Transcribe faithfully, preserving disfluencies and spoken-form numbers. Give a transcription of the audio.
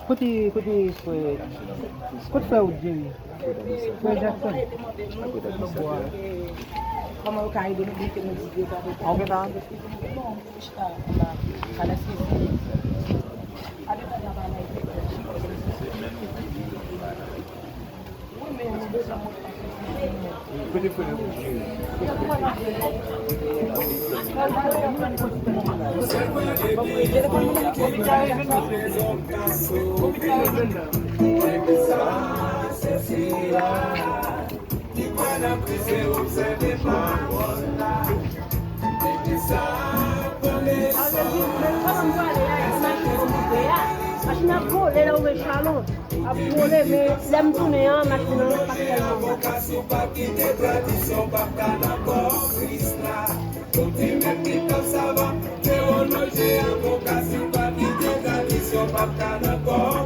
Kote, kote frè, kote frè ou, Jerry? Frè Jackson. Kòman yo ka ede nou, mete nou di yo pa. Ok, sa. Machin ap vole la, ou wè chalon ap vole, men lè m tounen an, machin nan pa t tèlman bon. Pou ti nèg ki pa savan, tewoloje, avoka, si w pa kite tradisyon, p ap ka nan kò.